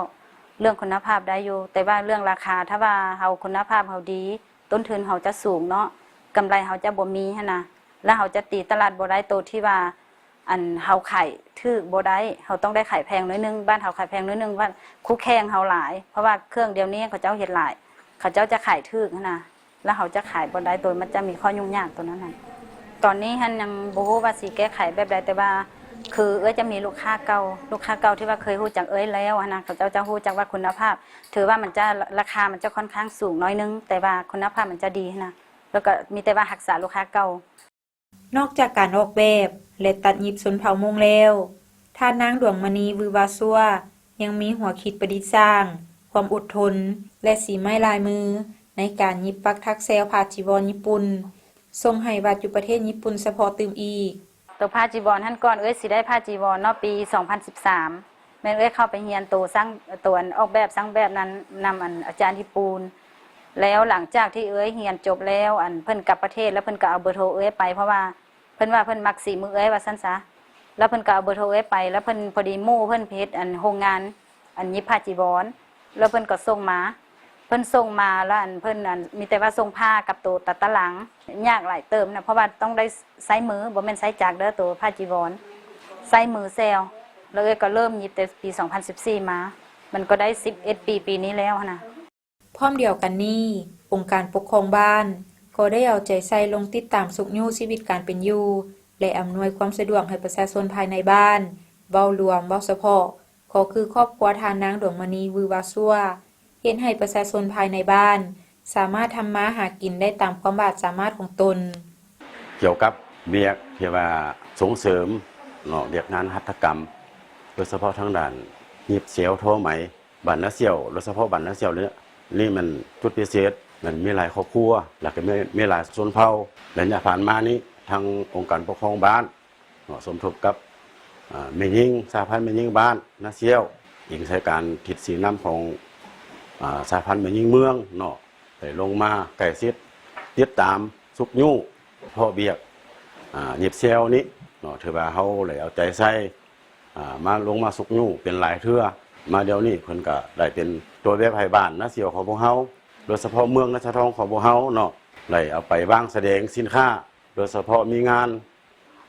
ເລື່ອງຄຸນນະພາບໄດ້ຢູ່, ແຕ່ວ່າເລື່ອງລາຄາ ຖ້າວ່າເຮົາຄຸນນະພາບເຮົາດີ ຕົ້ນທຶນເຮົາຈະສູງເນາະ, ກຳໄລເຮົາຈະບໍ່ມີຫັ້ນນະ, ແລ້ວເຮົາຈະຕີຕະຫຼາດບໍ່ໄດ້ ໂຕທີ່ວ່າ ອັນ ເຮົາຂາຍຖືກບໍ່ໄດ້, ເຮົາຕ້ອງໄດ້ຂາຍແພງໜ້ອຍໜຶ່ງ, ບ້ານເຮົາຂາຍແພງໜ້ອຍໜຶ່ງ, ບ້ານຄູ່ແຂ່ງເຮົາຫຼາຍ, ເພາະວ່າເຄື່ອງດຽວນີ້ເຂົາເຈົ້າເຮັດຫຼາຍ, ເຂົາເຈົ້າຈະຂາຍຖືກຫັ້ນນະ, ແລ້ວເຮົາຈະຂາຍບໍ່ໄດ້ໂຕ, ມັນຈະມີຂໍ້ຫຍຸ້ງຍາກໂຕນັ້ນນະ. ຕອນນີ້ຫັ້ນຍັງບໍ່ຮູ້ວ່າຊິແກ້ໄຂແບບໃດ, ແຕ່ວ່າຄືເອື້ອຍຈະມີລູກຄ້າເກົ່າ, ລູກຄ້າເກົ່າທີ່ວ່າເຄີຍຮູ້ຈັກເອື້ອຍແລ້ວຫັ້ນນະ, ເຂົາເຈົ້າຈະຮູ້ຈັກວ່າຄຸນນະພາບ, ຖືວ່າມັນຈະ ລາຄາມັນຈະຄ່ອນຂ້າງສູງໜ້ອຍໜຶ່ງ, ແຕ່ວ່າຄຸນນະພາບມັນຈະດີຫັ້ນນະ, ແລ້ວກໍມີແຕ່ວ່າຮັກສາລູກຄ້າເກົ່າ. ນອກຈາກການອອກແບບ ແລະ ຕັດຫຍິບຊົນເຜົ່າມົ້ງແລ້ວ, ທ່ານນາງ ດວງມະນີ ວືອວາຊົ່ວ ຍັງມີຫົວຄິດປະດິດສ້າງ, ຄວາມອົດທົນ ແລະ ສີໄມ້ລາຍມື ໃນການຫຍິບປັກຖັກແຊວຜ້າຈີວອນຍີ່ປຸ່ນ ສົ່ງໃຫ້ວັດຢູ່ປະເທດຍີ່ປຸ່ນສະເພາະຕື່ມອີກ. ໂຕຜ້າຈີວອນຫັ້ນ ກ່ອນເອື້ອຍຊິໄດ້ຜ້າຈີວອນເນາະ ປີສອງພັນສິບສາມ ແມ່ນເອື້ອຍເຂົ້າໄປຮຽນໂຕຊ່າງ ໂຕອັນອອກແບບຊ່າງແບບນັ້ນ ນຳອັນອາຈານຍີ່ປຸ່ນ. ແລ້ວຫຼັງຈາກທີ່ເອື້ອຍຮຽນຈົບແລ້ວ ອັນເພິ່ນກັບປະເທດ ແລ້ວເພິ່ນກໍເອົາເບີໂທເອື້ອຍໄປ ເພາະວ່າເພິ່ນວ່າເພິ່ນມັກສີມືເອື້ອຍວ່າຊັ້ນຊະ. ແລ້ວເພິ່ນກໍເອົາເບີໂທເອື້ອຍໄປ ແລ້ວເພິ່ນ ພໍດີໝູ່ເພິ່ນເຮັດອັນໂຮງງານ ອັນຫຍິບຜ້າຈີວອນ ແລ້ວເພິ່ນກໍສົ່ງມາ ເພິ່ນສົ່ງມາ ແລ້ວອັນເພິ່ນອັນມີແຕ່ວ່າສົ່ງຜ້າກັບໂຕຕັດຕະຫຼັງ ຍາກຫຼາຍເຕີບນະ ເພາະວ່າຕ້ອງໄດ້ໃຊ້ມື ບໍ່ແມ່ນໃຊ້ຈັກເດີ ໂຕຜ້າຈີວອນ ໃຊ້ມືແຊວ. ແລ້ວເອື້ອຍກໍເລີ່ມຫຍິບແຕ່ປີສອງພັນສິບສີ່ມາ ມັນກໍໄດ້ສິບເອັດປີ ປີນີ້ແລ້ວຫັ້ນນະ. ພ້ອມດຽວກັນນີ້, ອົງການປົກຄອງບ້ານກໍໄດ້ເອົາໃຈໃສ່ລົງຕິດຕາມຊຸກຍູ້ຊີວິດການເປັນຢູ່ ແລະ ອຳນວຍຄວາມສະດວກໃຫ້ປະຊາຊົນພາຍໃນບ້ານ. ເວົ້າລວມ, ເວົ້າສະເພາະ ກໍຄືຄອບຄົວທ່ານນາງ ດວງມະນີ ວືວາຊົ່ວ ເຮັດໃຫ້ປະຊາຊົນພາຍໃນບ້ານສາມາດທຳມາຫາກິນໄດ້ຕາມຄວາມບາດສາມາດຂອງຕົນ. ກ່ຽວກັບວຽກທີ່ວ່າສົ່ງເສີມເນາະ ວຽກງານຫັດຖະກຳ ໂດຍສະເພາະທາງດ້ານຫຍິບແຊວທໍໄໝ ບ້ານນາສ່ຽວ ໂດຍສະເພາະບ້ານນາສ່ຽວນີ້ ນີ້ມັນຈຸດພິເສດ ມັນມີຫຼາຍຄອບຄົວ ແລ້ວກໍມີ ມີຫຼາຍຊົນເຜົ່າ. ໄລຍະຜ່ານມານີ້ ທາງອົງການປົກຄອງບ້ານເນາະ ສົມທົບກັບ ອາ ແມ່ຍິງ ສະຫະພັນແມ່ຍິງບ້ານນາສ່ຽວ ອີງໃສ່ການທິດຊີ້ນຳຂອງ ອາ ສະຫະພັນແມ່ຍິງເມືອງເນາະ ໄດ້ລົງມາໃກ້ຊິດ ຕິດຕາມຊຸກຍູ້ ເພາະວຽກ ອາ ຫຍິບແຊວນີ້ເນາະ ຖືວ່າເຮົາໄດ້ເອົາໃຈໃສ່ ອາ ມາ ລົງມາຊຸກຍູ້ເປັນຫຼາຍເທື່ອ. ມາດຽວນີ້ເພິ່ນກໍໄດ້ເປັນຕົວແບບໃຫ້ບ້ານນາສ່ຽວຂອງພວກເຮົາ ໂດຍສະເພາະເມືອງນາຊາທອງຂອງພວກເຮົາເນາະ ໄດ້ເອົາໄປວາງສະແດງສິນຄ້າ ໂດຍສະເພາະມີງານ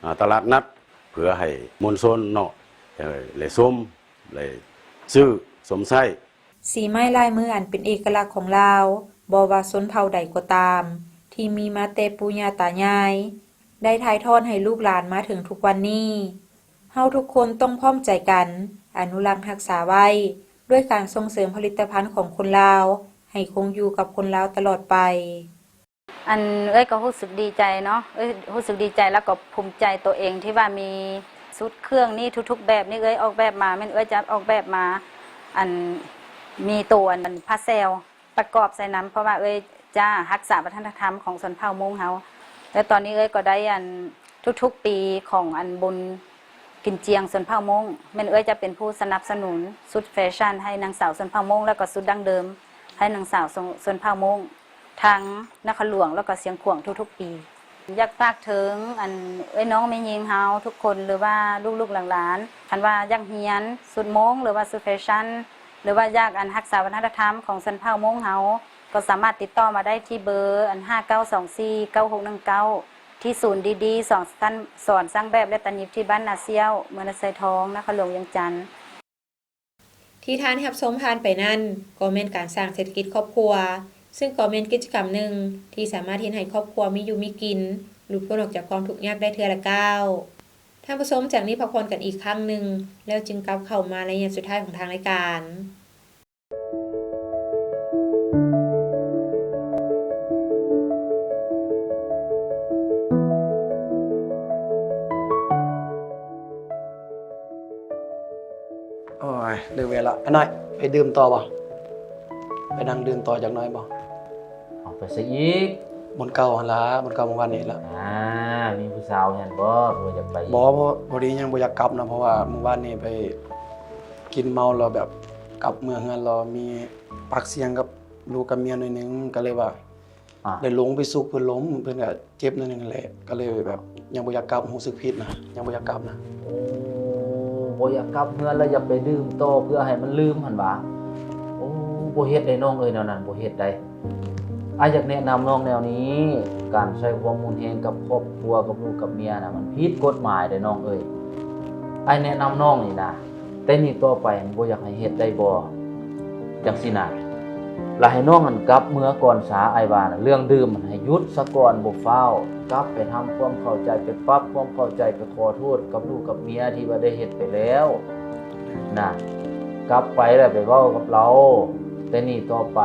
ອາ ຕະຫຼາດນັດ ເພື່ອໃຫ້ມວນຊົນເນາະ ໄດ້ ໄດ້ຊົມ ໄດ້ຊື້ ຊົມໃຊ້. ສີໄມ້ລາຍມືອັນເປັນເອກະລັກຂອງລາວ, ບໍ່ວ່າຊົນເຜົ່າໃດກໍຕາມ, ທີ່ມີມາແຕ່ປູ່ຍ່າຕາຍາຍ ໄດ້ຖ່າຍທອດໃຫ້ລູກຫຼານມາເຖິງທຸກວັນນີ້. ເຮົາທຸກຄົນຕ້ອງພ້ອມໃຈກັນອະນຸລັກຮັກສາໄວ້ ດ້ວຍການສົ່ງເສີມຜະລິດຕະພັນຂອງຄົນລາວ ໃຫ້ຄົງຢູ່ກັບຄົນລາວຕະຫຼອດໄປ. ອັນ ເອື້ອຍກໍຮູ້ສຶກດີໃຈເນາະ, ເອື້ອຍຮູ້ສຶກດີໃຈ ແລ້ວກໍພູມໃຈຕົວເອງທີ່ວ່າມີຊຸດເຄື່ອງນີ້ ທຸກໆແບບນີ້ ເອື້ອຍອອກແບບມາ ແມ່ນເອື້ອຍຈະອອກແບບມາ ອັນ ມີໂຕ ອັນ ຜ້າແຊວປະກອບໃສ່ນຳ ເພາະວ່າເອື້ອຍຈະຮັກສາວັດທະນະທຳຂອງຊົນເຜົ່າມົ້ງເຮົາ. ແລ້ວຕອນນີ້ເອື້ອຍກໍໄດ້ ອັນ ທຸກໆປີຂອງ ອັນ ບຸນ ກິນຈຽງຊົນເຜົ່າມົ້ງ ແມ່ນເອື້ອຍຈະເປັນຜູ້ສະໜັບສະໜູນຊຸດແຟຊັ່ນໃຫ້ນາງສາວຊົນເຜົ່າມົ້ງ ແລ້ວກໍຊຸດດັ້ງເດີມໃຫ້ນາງສາວຊົນ ຊົນເຜົ່າມົ້ງ ທັງນະຄອນຫຼວງ ແລ້ວກໍຊຽງຂວາງທຸກໆປີ. ຢາກຝາກເຖິງ ອັນ ເອື້ອຍນ້ອງແມ່ຍິງເຮົາທຸກຄົນ ຫຼືວ່າລູກໆຫຼານໆ ຄັນວ່າຢາກຮຽນຊຸດມົ້ງ ຫຼືວ່າຊຸດແຟຊັ່ນ ຫຼືວ່າຢາກ ອັນ ຮັກສາວັດທະນະທຳຂອງຊົນເຜົ່າມົ້ງເຮົາ ກໍສາມາດຕິດຕໍ່ມາໄດ້ທີ່ເບີ ອັນ ຫ້າເກົ້າສອງສີ່ເກົ້າຫົກໜຶ່ງເກົ້າ ທີ່ສູນດີດີສອນ ສອນຊ່າງແບບ ແລະ ຕັດຫຍິບທີ່ບ້ານນາສ່ຽວ ເມືອງນາຊາຍທອງ ນະຄອນຫຼວງວຽງຈັນ. ທີ່ທ່ານຮັບຊົມຜ່ານໄປນັ້ນ ກໍແມ່ນການສ້າງເສດຖະກິດຄອບຄົວ, ຊຶ່ງກໍແມ່ນກິດຈະກຳໜຶ່ງທີ່ສາມາດເຮັດໃຫ້ຄອບຄົວມີຢູ່ມີກິນ, ຫຼຸດພົ້ນອອກຈາກຄວາມທຸກຍາກໄດ້ເທື່ອລະກ້າວ. ທ່ານຜູ້ຊົມ, ຈາກນີ້ພັກຜ່ອນກັນອີກຄັ້ງໜຶ່ງ ແລ້ວຈຶ່ງກັບເຂົ້າມາໃນໄລຍະສຸດທ້າຍຂອງທາງລາຍການ. ໂອ້ຍ ເລີກວຽກລະ. ອ້ານ້ອຍ ໄປດື່ມຕໍ່ບໍ່? ໄປນັ່ງດື່ມຕໍ່ຈັກໜ້ອຍບໍ່? ເອົາໄປໃສອີກ? ບ່ອນເກົ່າຫັ້ນລະ, ບ່ອນເກົ່າມື້ວານນີ້ລະ. ອ່າ ມີຜູ້ສາວຫັ້ນບໍ່? ບໍ່ຢາກໄປອີກ? ບໍ່, ພໍ ພໍດີຍັງບໍ່ຢາກກັບນະ, ເພາະວ່າມື້ວານນີ້ໄປກິນເມົາແລ້ວແບບກັບເມືອເຮືອນແລ້ວມີປາກສຽງກັບລູກກັບເມຍໜ້ອຍໜຶ່ງ, ກໍເລີຍວ່າ ອ່າ ໄດ້ລົງໄປຊຸກເພິ່ນລົ້ມ, ເພິ່ນກໍເຈັບໜ້ອຍໜຶ່ງຫັ້ນແຫຼະ, ກໍເລີຍແບບຍັງບໍ່ຢາກກັບ, ຮູ້ສຶກຜິດນະ, ຍັງບໍ່ຢາກກັບນະ. ໂອ້ ບໍ່ຢາກກັບເຮືອນ ແລ້ວຢາກໄປດື່ມຕໍ່ເພື່ອໃຫ້ມັນລືມຫັ້ນຫວາ? ໂອ້ ບໍ່ເຮັດໄດ໋ນ້ອງເອີຍ, ແນວນັ້ນບໍ່ເຮັດໄດ໋. ອ້າຍຢາກແນະນຳນ້ອງແນວນີ້, ການໃຊ້ຄວາມຮຸນແຮງກັບຄອບຄົວ ກັບລູກກັບເມຍນະ ມັນຜິດກົດໝາຍເດ້ນ້ອງເອີຍ. ອ້າຍແນະນຳນ້ອງນີ້ນະ, ແຕ່ນີ້ຕໍ່ໄປບໍ່ຢາກໃຫ້ເຮັດໄດ້ບໍ່? ຈັ່ງຊີ້ນະ. ລະໃຫ້ນ້ອງຫັ້ນກັບເມືອກ່ອນສາ, ອ້າຍວ່ານະ, ເລື່ອງດື່ມຫັ້ນໃຫ້ຢຸດສາກ່ອນ, ບໍ່ຟ້າວ. ກັບໄປທຳຄວາມເຂົ້າໃຈ, ໄປປັບຄວາມເຂົ້າໃຈ, ໄປຂໍໂທດກັບລູກກັບເມຍທີ່ວ່າໄດ້ເຮັດໄປແລ້ວນະ. ກັບໄປແລ້ວໄປເວົ້າກັບລາວ, ແຕ່ນີ້ຕໍ່ໄປ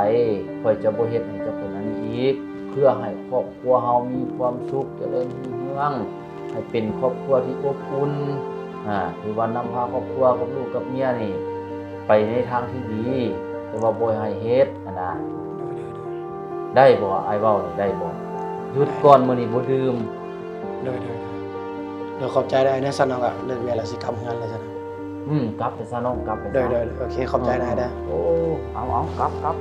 ຂ້ອຍຈະບໍ່ເຮັດໃຫ້ເຈົ້າເປັນອັນນີ້ອີກ, ເພື່ອໃຫ້ຄອບຄົວເຮົາມີຄວາມສຸກ, ຈະເລີນຮຸ່ງເຮືອງ, ໃຫ້ເປັນຄອບຄົວທີ່ອົບອຸ່ນ, ອາ, ຖືວ່ານຳພາຄອບຄົວກັບລູກກັບເມຍນີ້ໄປໃນທາງທີ່ດີ, ແຕ່ວ່າບໍ່ໃຫ້ເຮັດຫັ້ນນະ. ໂດຍ ໂດຍ ໂດຍ. ໄດ້ບໍ່? ອ້າຍເວົ້ານີ້ໄດ້ບໍ່? ຢຸດກ່ອນ, ມື້ນີ້ບໍ່ດື່ມ. ໂດຍ ໂດຍ ໂດຍ. ໂດຍ ຂອບໃຈຫຼາຍເດີ. ຊັ້ນເຮົາກະເລີກວຽກແລ້ວ ຊິກັບເຮືອນແລ້ວຊັ້ນ. ອືມ, ກັບໄປຊະນ້ອງ, ກັບໄປຊະ. ໂດຍ ໂດຍ ໂດຍ. ໂອເຄ, ຂອບໃຈຫຼາຍເດີ. ໂອ້, ເອົາ, ເອົາ, ກັບ, ກັບ.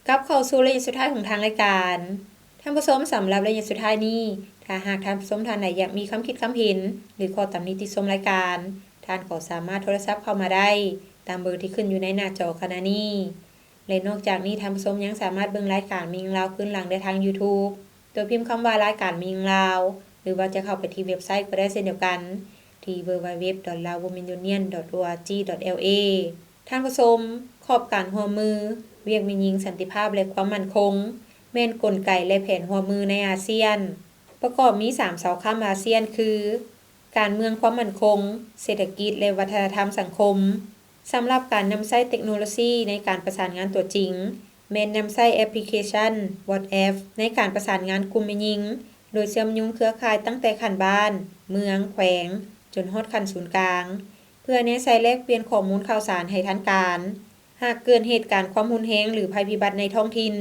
ກັບເຂົ້າສູ່ໄລຍະສຸດທ້າຍຂອງທາງລາຍການ. ທ່ານຜູ້ຊົມ, ສຳລັບໄລຍະສຸດທ້າຍນີ້, ຖ້າຫາກທ່ານຜູ້ຊົມທ່ານໃດຢາກມີຄຳຄິດຄຳເຫັນ ຫຼື ຂໍ້ຕຳໜິຕິຊົມລາຍການ, ທ່ານກໍສາມາດໂທລະສັບເຂົ້າມາໄດ້ຕາມເບີທີ່ຂຶ້ນຢູ່ໃນໜ້າຈໍຂະນະນີ້. ແລະ ນອກຈາກນີ້ທ່ານຜູ້ຊົມຍັງສາມາດເບິ່ງລາຍການແມ່ຍິງລາວຄືນຫຼັງໄດ້ທາງ YouTube ໂດຍພິມຄຳວ່າລາຍການແມ່ຍິງລາວ ຫຼືວ່າຈະເຂົ້າໄປທີ່ເວັບໄຊກໍໄດ້ເຊັ່ນດຽວກັນ ທີ່ www.laowomenunion.org.la. ທ່ານຜູ້ຊົມ, ຂອບການຮ່ວມມື, ວຽກແມ່ຍິງ, ສັນຕິພາບ ແລະ ຄວາມໝັ້ນຄົງ ແມ່ນກົນໄກ ແລະ ແຜນຮ່ວມມືໃນອາຊຽນ. ປະກອບມີສາມເສົາຄ້ຳອາຊຽນຄື ການເມືອງ, ຄວາມໝັ້ນຄົງ, ເສດຖະກິດ ແລະ ວັດທະນະທຳສັງຄົມ. ສຳລັບການນຳໃຊ້ເຕັກໂນໂລຊີໃນການປະສານງານຕົວຈິງ ແມ່ນນຳໃຊ້ແອັບພລິເຄຊັນ WhatsApp ໃນການປະສານງານກຸ່ມແມ່ຍິງ ໂດຍເຊື່ອມໂຍງເຄືອຂ່າຍຕັ້ງແຕ່ຂັ້ນບ້ານ, ເມືອງ, ແຂວງ ຈົນຮອດຂັ້ນສູນກາງ ເພື່ອແນໃສ່ແລກປ່ຽນຂໍ້ມູນຂ່າວສານໃຫ້ທັນການ ຫາກເກີດເຫດການຄວາມຮຸນແຮງ ຫຼື ໄພພິບັດໃນທ້ອງຖິ່ນ.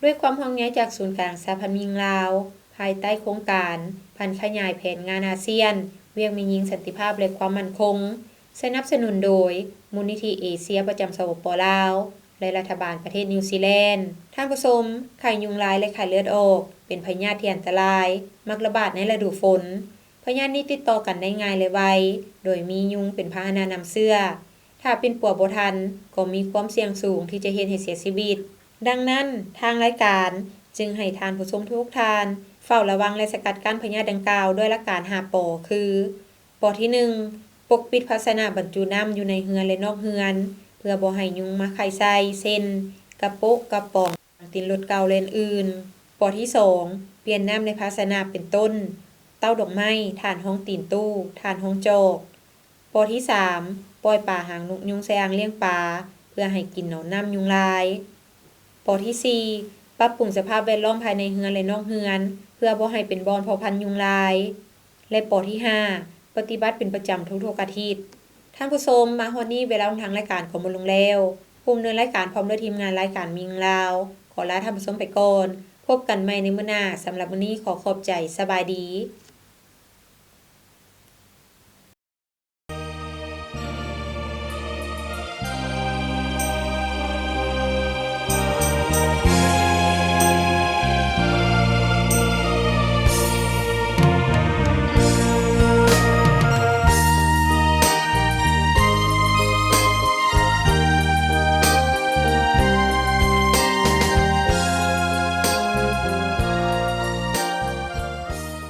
ດ້ວຍຄວາມຫ່ວງໃຍຈາກສູນກາງສະຫະພັນແມ່ຍິງລາວ ພາຍໃຕ້ໂຄງການຜັນຂະຫຍາຍແຜນງານອາຊຽນ ວຽກແມ່ຍິງ, ສັນຕິພາບ ແລະ ຄວາມໝັ້ນຄົງ ສະໜັບສະໜູນໂດຍ ມູນນິທິເອເຊຍ ປະຈຳ ສປປ ລາວ ແລະ ລັດຖະບານປະເທດນິວຊີແລນ. ທ່ານຜູ້ຊົມ, ໄຂ້ຍຸງລາຍ ແລະ ໄຂ້ເລືອດອອກ ເປັນພະຍາດທີ່ອັນຕະລາຍ, ມັກລະບາດໃນລະດູຝົນ. ພະຍາດນີ້ຕິດຕໍ່ກັນໄດ້ງ່າຍ ແລະ ໄວ, ໂດຍມີຍຸງເປັນພາຫະນະນຳເຊື້ອ. ຖ້າປິ່ນປົວບໍ່ທັນ, ກໍມີຄວາມສ່ຽງສູງທີ່ຈະເຮັດໃຫ້ເສຍຊີວິດ. ດັ່ງນັ້ນ, ທາງລາຍການຈຶ່ງໃຫ້ທ່ານຜູ້ຊົມທຸກທ່ານ ເຝົ້າລະວັງ ແລະ ສະກັດກັ້ນພະຍາດດັ່ງກ່າວດ້ວຍຫຼັກການຫ້າ ປ ຄື: ປ ທີໜຶ່ງ ປົກປິດພາຊະນະບັນຈຸນ້ຳຢູ່ໃນເຮືອນ ແລະ ນອກເຮືອນ ເພື່ອບໍ່ໃຫ້ຍຸງມາໄຂ່ໃສ່ ເຊັ່ນ ກະໂປະ, ກະປ໋ອງ, ຖັງຕີນລົດເກົ່າ ແລະ ອື່ນໆ. ປ ທີສອງ ປ່ຽນນ້ຳໃນພາຊະນະ ເປັນຕົ້ນ ເຕົ້າດອກໄມ້, ຖານຮອງຕີນຕູ້, ຖານຮອງຈອກ. ປ ທີສາມ ປ່ອຍປາຫາງນົກຍຸງໃສ່ອ່າງລ້ຽງປາ ເພື່ອໃຫ້ກິນເໜົນນ້ຳຍຸງລາຍ. ປ ທີສີ່ ປັບປຸງສະພາບແວດລ້ອມພາຍໃນເຮືອນ ແລະ ນອກເຮືອນ ເພື່ອບໍ່ໃຫ້ເປັນບ່ອນເພາະພັນຍຸງລາຍ. ແລະ ປ ທີຫ້າ ປະຕິບັດເປັນປະຈຳທຸກໆອາທິດ. ທ່ານຜູ້ຊົມ, ມາຮອດນີ້ເວລາຂອງທາງລາຍການກໍໝົດລົງແລ້ວ. ຜູ້ດຳເນີນລາຍການພ້ອມດ້ວຍທີມງານລາຍການແມ່ຍິງລາວ ຂໍລາທ່ານຜູ້ຊົມໄປກ່ອນ. ພົບກັນໃໝ່ໃນມື້ໜ້າ. ສຳລັບມື້ນີ້ຂໍຂອບໃຈ. ສະບາຍດີ.